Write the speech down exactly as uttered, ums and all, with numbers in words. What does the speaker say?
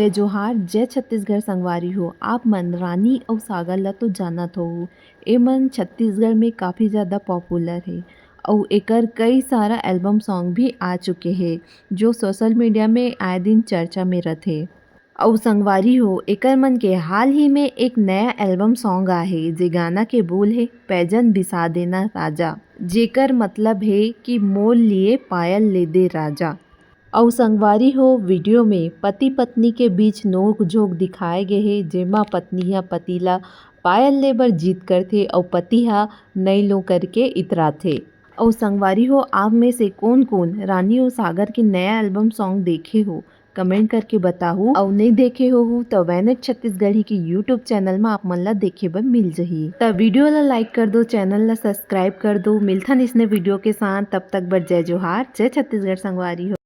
जोहार, जय छत्तीसगढ़ संगवारी हो। आप मन रानी अउ सागर ला तो जानत होहू, ए मन छत्तीसगढ़ में काफ़ी ज़्यादा पॉपुलर हे अउ एकर कई सारा एल्बम सॉन्ग भी आ चुके हे, जो सोशल मीडिया में आए दिन चर्चा में रथे। अउ संगवारी हो, एकर मन के हाल ही में एक नया एल्बम सॉन्ग आहे, जे गाना के बोल हे पैजन बिसा देना राजा, जेकर मतलब हे कि मोर लिए पायल ले दे राजा। अउ संगवारी हो, वीडियो में पति पत्नी के बीच नोक झोंक दिखाए गे हे, जेमा पत्नी ह पति ला पायल ले बर जिद करथे अउ पति ह नई लो करके इतराथे। अउ संगवारी हो, आप में से कोन कोन रानी अउ सागर के नया एल्बम सॉन्ग देखे हो, कमेंट करके बताहू। अउ नई देखे होहू त वैनेट छत्तीसगढ़ी के यूट्यूब चैनल म आप मन ला देखे बर मिल जही। त वीडियो ला लाइक कर दो, चैनल ला सब्सक्राइब कर दो। मिलथन इसने वीडियो के साथ, तब तक बर जय जोहार, जय छत्तीसगढ़ संगवारी हो।